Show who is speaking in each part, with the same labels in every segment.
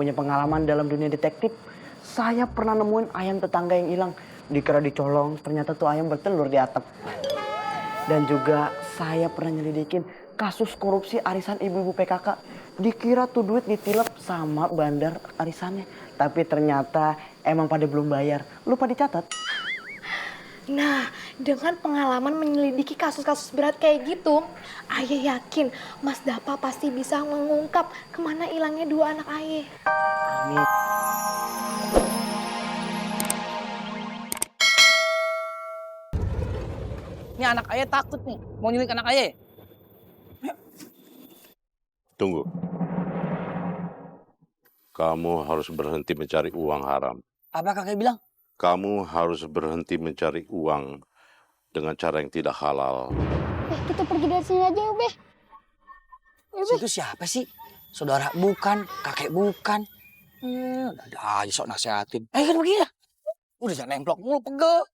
Speaker 1: punya pengalaman dalam dunia detektif. Saya pernah nemuin ayam tetangga yang hilang. Dikira dicolong, ternyata tuh ayam bertelur di atap. Dan juga saya pernah nyelidikin kasus korupsi arisan ibu-ibu PKK. Dikira tuh duit ditilep sama bandar arisannya. Tapi ternyata emang pada belum bayar. Lupa dicatat.
Speaker 2: Nah, dengan pengalaman menyelidiki kasus-kasus berat kayak gitu, Ayah yakin Mas Dapa pasti bisa mengungkap kemana hilangnya 2 anak Ayah.
Speaker 1: Amin.
Speaker 3: Ini anak ayah takut nih, mau nyulik anak ayah.
Speaker 4: Tunggu. Kamu harus berhenti mencari uang haram.
Speaker 3: Apa kakek bilang?
Speaker 4: Kamu harus berhenti mencari uang dengan cara yang tidak halal.
Speaker 5: Kita pergi dari sini aja, Ube.
Speaker 3: Itu siapa sih? Saudara bukan, kakek bukan. Ada aja sok nasehatin. Kan pergi ya. Udah jangan nemplok mulu, pegel.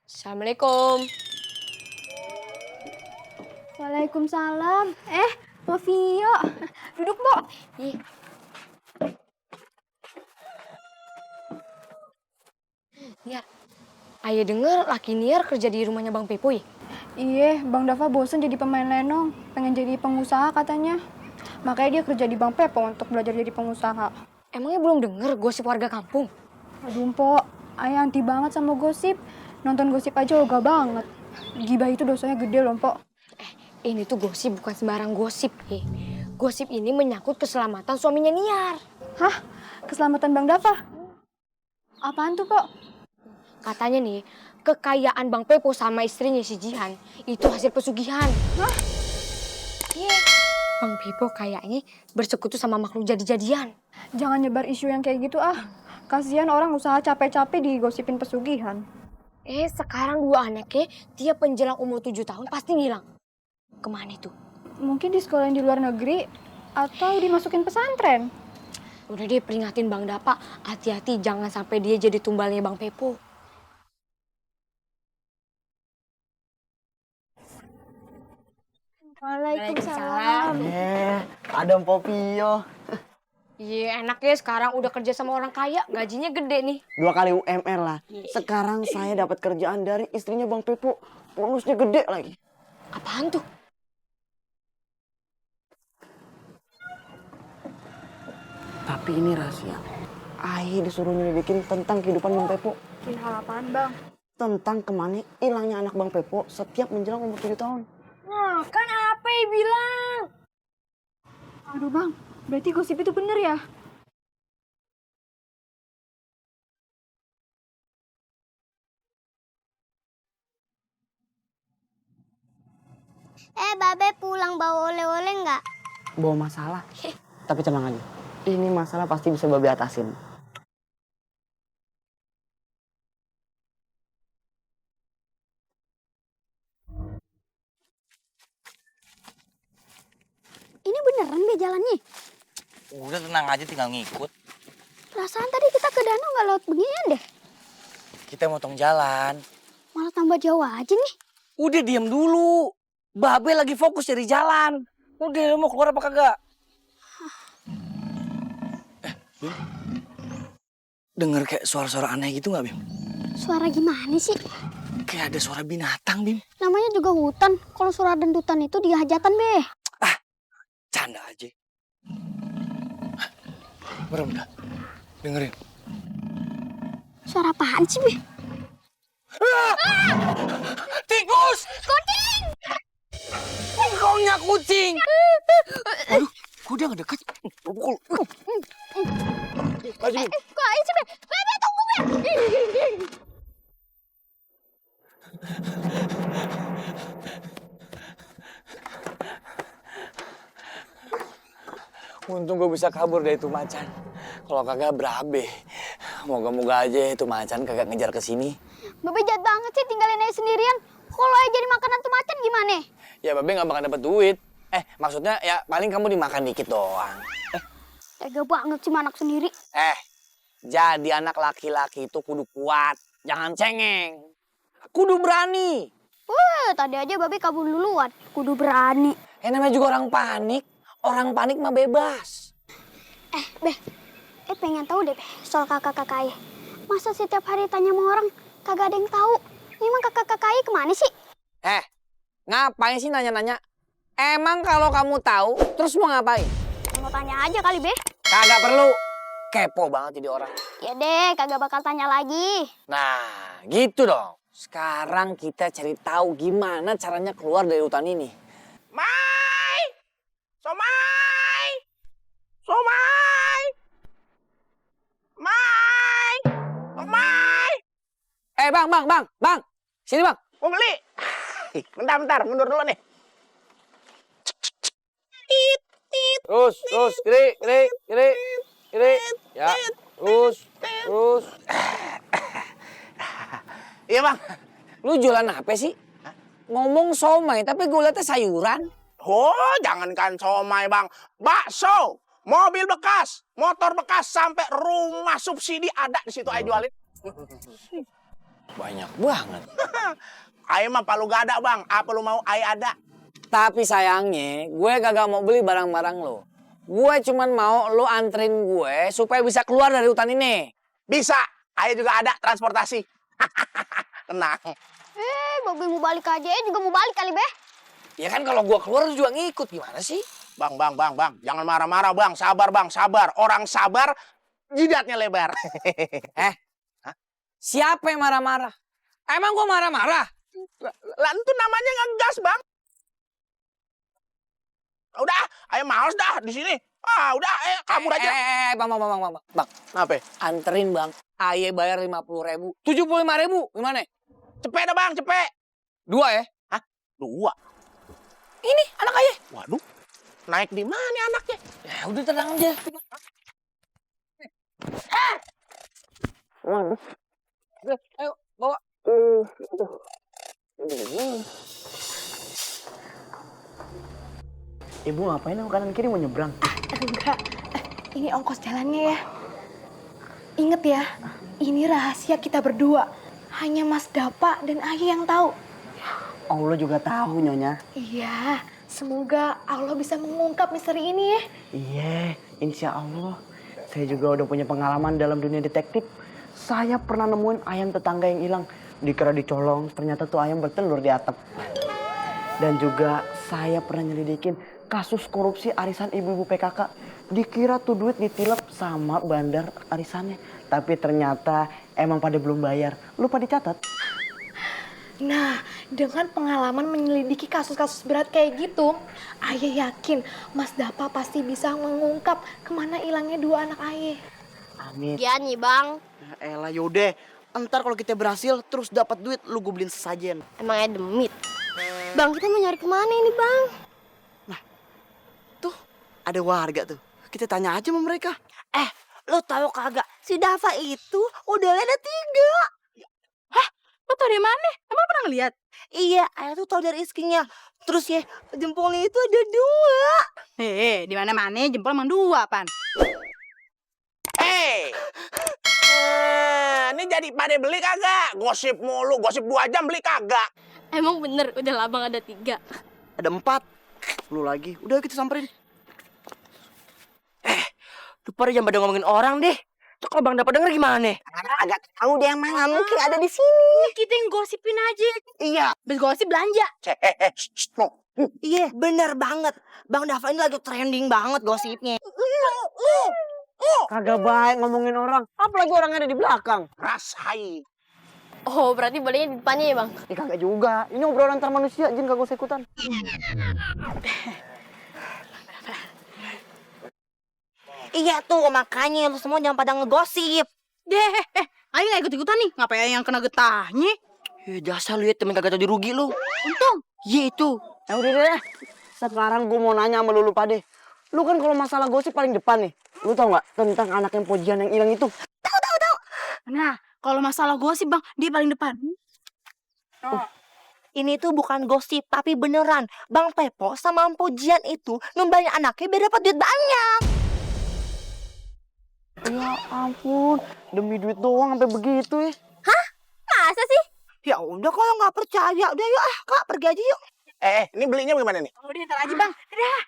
Speaker 2: Assalamualaikum.
Speaker 5: Waalaikumsalam. Mbak Vio. Duduk, Mbak.
Speaker 2: Niar, Ayah denger laki Niar kerja di rumahnya Bang Pepo ya?
Speaker 6: Iya, Bang Dava bosen jadi pemain lenong. Pengen jadi pengusaha katanya. Makanya dia kerja di Bang Pepo untuk belajar jadi pengusaha.
Speaker 2: Emangnya belum denger gosip warga kampung?
Speaker 6: Aduh, Mpok. Ayah anti banget sama gosip. Nonton gosip aja ogah banget. Gibah itu dosanya gede loh, Mpok.
Speaker 2: Ini tuh gosip bukan sembarang gosip. Gosip ini menyangkut keselamatan suaminya Niar.
Speaker 6: Hah? Keselamatan Bang Dava? Apaan tuh, Pok?
Speaker 2: Katanya nih, kekayaan Bang Pepo sama istrinya si Jihan itu hasil pesugihan.
Speaker 6: Hah?
Speaker 2: Iya. Bang Pepo kayaknya bersekutu sama makhluk jadi-jadian.
Speaker 6: Jangan nyebar isu yang kayak gitu, ah. Kasihan orang usaha capek-capek digosipin pesugihan.
Speaker 2: Sekarang 2 anaknya tiap menjelang umur 7 tahun pasti ngilang. Kemana itu?
Speaker 6: Mungkin di sekolah yang di luar negeri atau dimasukin pesantren.
Speaker 2: Udah deh peringatin Bang Dapa, hati-hati jangan sampai dia jadi tumbalnya Bang Pepo.
Speaker 5: Waalaikumsalam.
Speaker 1: Ada Mpok Pio.
Speaker 2: Iya enaknya sekarang udah kerja sama orang kaya, gajinya gede nih.
Speaker 1: 2 kali UMR lah. Sekarang saya dapat kerjaan dari istrinya Bang Pepo. Bonusnya gede lagi.
Speaker 2: Apaan tuh?
Speaker 1: Tapi ini rahasia. Ahi disuruh nyelidikin tentang kehidupan Bang Pepo.
Speaker 6: Bikin hal apaan, Bang?
Speaker 1: Tentang kemana hilangnya anak Bang Pepo setiap menjelang umur 7 tahun.
Speaker 2: Nah kan apa yang bilang?
Speaker 6: Aduh, Bang. Berarti gosip itu bener ya?
Speaker 5: Babe pulang bawa oleh-oleh nggak?
Speaker 1: Bawa masalah. Tapi tenang aja. Ini masalah pasti bisa Babe atasin.
Speaker 5: Ini beneran Be jalannya?
Speaker 3: Udah tenang aja tinggal ngikut.
Speaker 5: Perasaan tadi kita ke danau nggak laut beginian deh.
Speaker 3: Kita motong jalan.
Speaker 5: Malah tambah jauh aja nih.
Speaker 3: Udah diem dulu. Babe lagi fokus cari jalan. Udah lu mau keluar apa kagak? Bim. Dengar kayak suara-suara aneh gitu gak, Bim?
Speaker 5: Suara gimana sih?
Speaker 3: Kayak ada suara binatang, Bim.
Speaker 5: Namanya juga hutan. Kalau suara dentutan itu dia hajatan, Be.
Speaker 3: Canda aja. Bener-bener. Dengerin.
Speaker 5: Suara apaan sih, Be?
Speaker 3: Tikus!
Speaker 5: Kucing!
Speaker 3: Engkaunya kucing! Aduh, kok dia ngedekat? Pukul. Maju.
Speaker 5: Kok aja sih, Be? Be, tunggu, Be!
Speaker 3: Untung gue bisa kabur dari itu macan. Kalau kagak berabe. Moga-moga aja itu macan kagak ngejar ke sini.
Speaker 5: Babe jahat banget sih tinggalin aja sendirian. Kalau aja jadi makanan tuh macan gimana?
Speaker 3: Ya babe gak bakal dapet duit. Maksudnya ya paling kamu dimakan dikit doang.
Speaker 5: Tega banget sih anak sendiri.
Speaker 3: Jadi anak laki-laki itu kudu kuat. Jangan cengeng. Kudu berani.
Speaker 5: Tadi aja babe kabur duluan. Kudu berani.
Speaker 3: Namanya juga orang panik. Orang panik mah bebas.
Speaker 5: Beh, pengen tahu deh Beh, soal kakak-kakak Ayah. Masa setiap hari tanya sama orang, kagak ada yang tahu. Emang kakak-kakak Ayah kemana sih?
Speaker 3: Ngapain sih nanya-nanya? Emang kalau kamu tahu, terus mau ngapain?
Speaker 5: Mau tanya aja kali Beh.
Speaker 3: Kagak perlu. Kepo banget jadi orang.
Speaker 5: Ya deh, kagak bakal tanya lagi.
Speaker 3: Nah, gitu dong. Sekarang kita cari tahu gimana caranya keluar dari hutan ini.
Speaker 7: Mai! Somai! Somai! Mai! Somai!
Speaker 3: Bang. Sini bang.
Speaker 7: Mau beli? Bentar, mundur dulu nih.
Speaker 3: Terus, kiri. Ya, terus.
Speaker 7: Iya bang.
Speaker 3: Lu jualan apa sih? Ngomong somai, tapi gue liatnya sayuran.
Speaker 7: Oh, jangankan somai bang. Bakso, mobil bekas, motor bekas, sampai rumah subsidi ada di situ ayo jualin.
Speaker 3: Banyak banget.
Speaker 7: Ayo mah palu gak ada bang. Apa lu mau ayo ada?
Speaker 3: Tapi sayangnya, gue kagak mau beli barang-barang lo. Gue cuman mau lo anterin gue supaya bisa keluar dari hutan ini.
Speaker 7: Bisa. Ayo juga ada transportasi. Tenang.
Speaker 5: Babe mau balik aja, juga mau balik kali Beh.
Speaker 3: Ya kan kalau gue keluar lu juga ngikut, gimana sih?
Speaker 7: Bang. Jangan marah-marah bang. Sabar bang, sabar. Orang sabar, jidatnya lebar.
Speaker 3: Siapa yang marah-marah? Emang gue marah-marah?
Speaker 7: Lah itu namanya ngegas bang. Udah, ayo males dah di sini. Udah, ayo kabur aja.
Speaker 3: Bang.
Speaker 7: Apa?
Speaker 3: Anterin bang. Aye bayar 50.000. 75.000, gimana?
Speaker 7: Cepet dah bang, cepet.
Speaker 3: 2 ya?
Speaker 7: 2.
Speaker 3: Ini anak Aye.
Speaker 7: Waduh, naik di mana nih anaknya?
Speaker 3: Ya udah tenang aja. Ayo, bawa.
Speaker 1: Ibu ngapain aku kanan kiri mau nyebrang?
Speaker 2: Enggak, ini ongkos jalannya ya. Ingat ya, ini rahasia kita berdua. Hanya Mas Dapa dan Ayah yang tahu.
Speaker 1: Allah juga tahu Nyonya.
Speaker 2: Iya, semoga Allah bisa mengungkap misteri ini ya.
Speaker 1: Iya, insya Allah. Saya juga udah punya pengalaman dalam dunia detektif. Saya pernah nemuin ayam tetangga yang hilang. Dikira dicolong, ternyata tuh ayam bertelur di atap. Dan juga saya pernah nyelidikin kasus korupsi arisan ibu-ibu PKK. Dikira tuh duit ditilep sama bandar arisannya. Tapi ternyata emang pada belum bayar. Lupa dicatat.
Speaker 2: Nah, dengan pengalaman menyelidiki kasus-kasus berat kayak gitu, Ayah yakin Mas Dapa pasti bisa mengungkap kemana hilangnya 2 anak Ayah.
Speaker 1: Amin.
Speaker 5: Iya nih bang.
Speaker 1: Elah yaudah. Ntar kalau kita berhasil terus dapat duit, lu gue beliin sesajen.
Speaker 5: Emangnya demit. Bang, kita mau nyari kemana ini bang?
Speaker 1: Tuh, ada warga tuh. Kita tanya aja sama mereka.
Speaker 8: Lo tahu kagak? Si Dava itu udah ada 3. Hah? Lo tau dari mana? Emang pernah ngeliat? Iya, ayah tuh tau dari istrinya. Terus ya, jempolnya itu ada 2. Di mana-mana jempol emang 2, Pan.
Speaker 7: Ini jadi pada beli kagak? Gosip mulu, gosip 2 jam beli kagak?
Speaker 5: Emang bener, udah lah bang ada 3.
Speaker 1: Ada 4. Lu lagi. Udah kita samperin.
Speaker 8: Lu pada jangan pada ngomongin orang deh. Tuh kalau Bang dapat denger gimana?
Speaker 1: Agak tahu dia mana mungkin ada di sini.
Speaker 8: Kita yang gosipin aja.
Speaker 1: Iya.
Speaker 8: Habis gosip belanja.
Speaker 7: No.
Speaker 8: Iya, bener banget. Bang Dava ini lagi trending banget gosipnya.
Speaker 1: Kagak baik ngomongin orang. Apalagi orang yang ada di belakang.
Speaker 7: Rasai.
Speaker 5: Oh, berarti bolehnya di depannya ya bang?
Speaker 1: Kagak juga. Ini obrolan antar manusia. Jin kagak usah ikutan.
Speaker 8: Iya tuh, makanya lu semua jangan pada ngegosip. Deh, ayo gak ikut-ikutan nih. Ngapain yang kena getahnya? Dasar lu ya, temen kagak tau dirugi lu. Untung. Iya itu.
Speaker 1: Udah deh. Sekarang gue mau nanya sama lu pade. Lu kan kalau masalah gosip paling depan nih. Lu tau gak tentang anak yang Pojian yang hilang itu?
Speaker 8: Tahu. Nah, kalau masalah gosip bang, dia paling depan. Ini tuh bukan gosip, tapi beneran. Bang Pepo sama Pojian itu numbanyin anaknya biar dapat duit banyak.
Speaker 1: Ya ampun. Demi duit doang sampai begitu ya.
Speaker 5: Masa sih?
Speaker 1: Ya
Speaker 8: udah kalau nggak percaya, udah yuk Kak pergi aja yuk.
Speaker 7: Ini belinya bagaimana nih?
Speaker 8: Udah ntar aja Bang. Dadah.